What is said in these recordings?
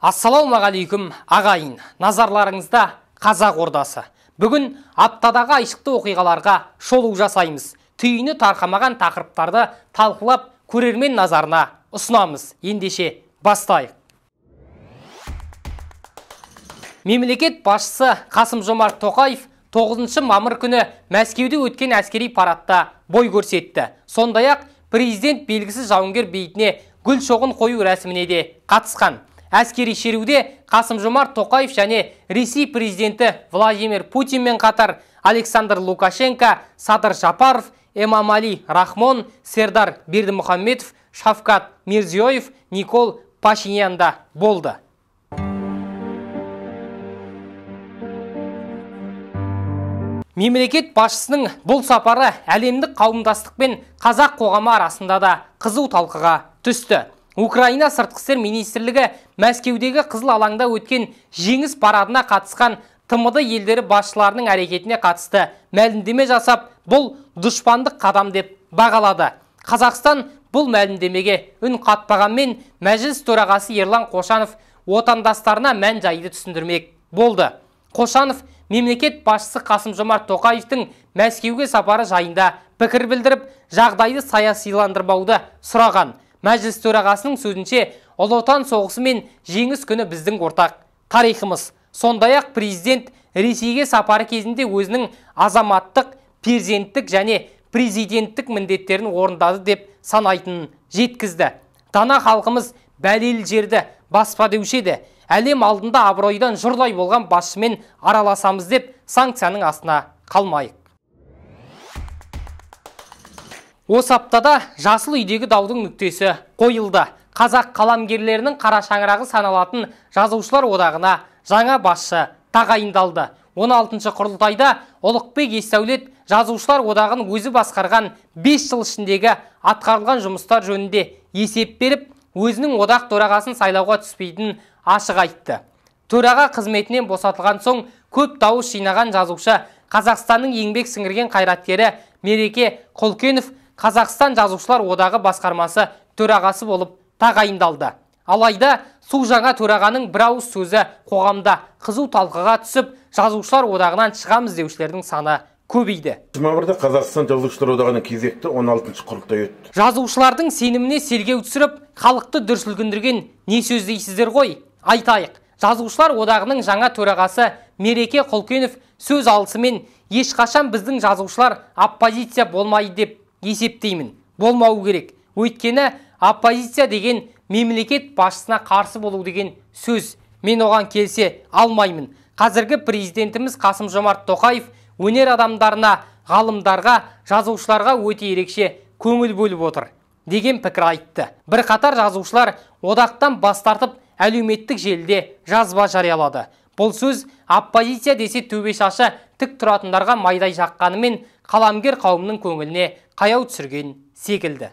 Ассалаумағалейкум ағайын, назарларыңызда Қазақ Ордасы. Бүгін аптадағы айшықты оқиғаларға шолу жасаймыз. Түйіні тарқамаған тақырыптарды талқылап көрермен назарына ұсынамыз. Ендеше бастайық. Мемлекет басшысы Қасым-Жомарт Тоқаев 9 мамыр күні Мәскеуде өткен әскери парадта бой көрсетті. Сондай-ақ президент белгісіз жауынгер бейітіне гүл шоғын қою рәсіміне де қатысқан. Әскери шеруде Қасым-Жомарт Тоқаев және Ресей президенті Владимир Путинмен қатар Александр Лукашенко, Садыр Жапаров, Эмомали Рахмон, Сердар Бердімұхамедов, Шавкат Мирзиёев, Никол Пашинян да болды. Мемлекет басшысының бұл сапары әлемдік қауымдастық пен қазақ қоғамы арасында да қызу талқыға түсті. Украина сыртқы істер министрлігі Мәскеудегі Қызыл алаңда өткен жеңіс парадына қатысқан ТМД елдері басшыларының әрекетіне қатысты мәлімдеме жасап, бұл дұшпандық қадам деп бағалады. Қазақстан бұл мәлімдемеге үн қатпағанмен мәжіліс төрағасы Ерлан Қошанов отандастарына мән-жайды түсіндірмек болды. Қошанов мемлекет басшысы Қасым-Жомарт Тоқаевтың Мәскеуге сапары жайында пікір білдіріп, жағдайды саясиландырмауды сұраған. Мәжіліс төрағасының сөзінше, Ұлы Отан соғысы мен жеңіс күні біздің ортақ тарихымыз. Сондай-ақ президент Ресейге сапары кезінде өзінің азаматтық, перзенттік және президенттік міндеттерін орындады деп санайтынын жеткізді. Дана халқымыз бәлелі жерді баспа деуші еді. Әлем алдында абыройдан жұрдай болған басшымен араласамыз деп санкцияның астына қалмайық. Осы аптада жасыл үйдегі даудың нүктесі қойылды. Қазақ қаламгерлерінің қара шаңырағы саналатын Жазушылар одағына жаңа басшы тағайындалды. 16-шы құрылтайда Ұлықбек Есдәулет Жазушылар одағын өзі басқарған 5 жыл ішіндегі атқарылған жұмыстар жөнінде есеп беріп, өзінің одақ төрағасын сайлауға түспейтінін ашық айтты. Төраға қызметінен босатылған соң көп дауыс жинаған жазушы Қазақстанның еңбек сіңірген қайраткері Мереке Құлкенов Қазақстан Жазушылар одағы басқармасы төрағасы болып тағайындалды. Алайда су жаңа төрағаның бір ауыз сөзі қоғамда қызу талқыға түсіп, Жазушылар одағынан шығамыз деушілердің саны көбейді. Мамырда Қазақстан Жазушылар одағының кезекті 16-шы құрылтайы өтті. Жазушылардың сеніміне селкеу түсіріп, халықты дүр сілкіндірген не сөз дейсіздер ғой? Айтайық, Жазушылар одағының жаңа төрағасы Мереке Құлкенов сөз алысымен ешқашан біздің жазушылар оппозиция болмайды деп есептеймін. Болмауы керек. Өйткені оппозиция деген мемлекет басшысына қарсы болу деген сөз. Мен оған келсе алмаймын. Қазіргі президентіміз Қасым-Жомарт Тоқаев өнер адамдарына, ғалымдарға, жазушыларға өте ерекше көңіл бөліп отыр деген пікір айтты. Бірқатар жазушылар одақтан бас тартып, әлеуметтік желіде жазба жариялады. Бұл сөз оппозиция десе төбе шашы тік тұратындарға майдай жаққанымен қаламгер қауымның көңіліне қаяу түсірген секілді.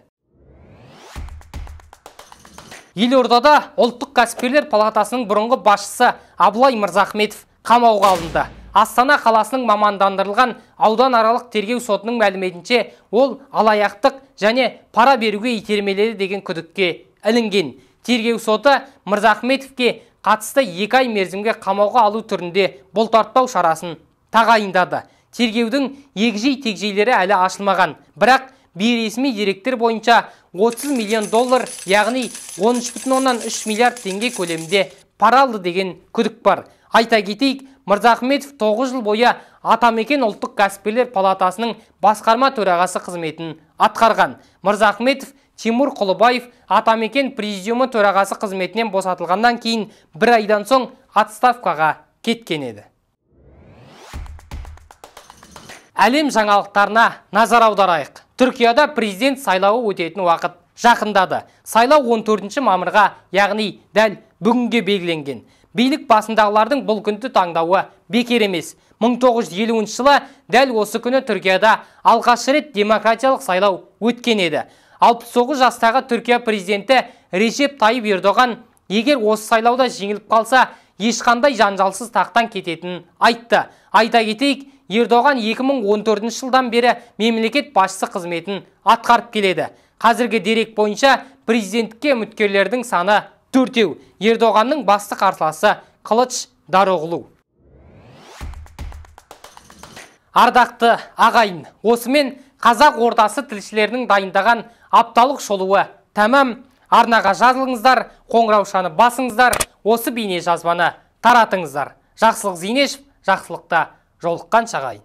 Елордада Ұлттық кәсіпкерлер палатасының бұрынғы басшысы Абылай Мырзахметов қамауға алынды. Астана қаласының мамандандырылған ауданаралық тергеу сотының мәліметінше, ол алаяқтық және пара беруге итермеледі деген күдікке ілінген. Тергеу соты Мырзахметовке қатысты 2 ай мерзімге қамауға алу түрінде бұлтартпау шарасын тағайындады. Тергеудің егжей-тегжейлері әлі ашылмаған. Бірақ бейресми деректер бойынша 30 миллион доллар, яғни 13,3 миллиард теңге көлемінде пара алды деген күдік бар. Айта кетейік, Мырзахметов 9 жыл бойы Атамекен ұлттық кәсіпкерлер палатасының басқарма төрағасы қызметін атқарған. Мырзахметов Тимур Құлыбаев Атамекен президиумы төрағасы қызметінен босатылғаннан кейін бір айдан соң отставкаға кеткен еді. Әлем жаңалықтарына назар аударайық. Түркияда президент сайлауы өтетін уақыт жақындады. Сайлау 14 мамырға, яғни дәл бүгінге белгіленген. Билік басындағылардың бұл күнді таңдауы бекер емес. 1950 жылы дәл осы күні Түркияда алғаш рет демократиялық сайлау өткен еді. 69 жастағы Түркия президенті Режеп Тайып Ердоған егер осы сайлауда жеңіліп қалса, ешқандай жанжалсыз тақтан кететінін айтты. Айта кетейік, Ердоған 2014 жылдан бері мемлекет басшысы қызметін атқарып келеді. Қазіргі дерек бойынша президенттікке үміткерлердің саны 4. Ердоғанның басты қарсыласы Қылыш Дароғлу. Ардақты ағайын, осымен Қазақ ордасы тілшілерінің дайындаған апталық шолуы тәмам. Арнаға жазылыңыздар, қоңыраушаны басыңыздар, осы бейне жазбаны таратыңыздар. Жақсылық Зейнешев, жақсылықта жолыққанша ағайын.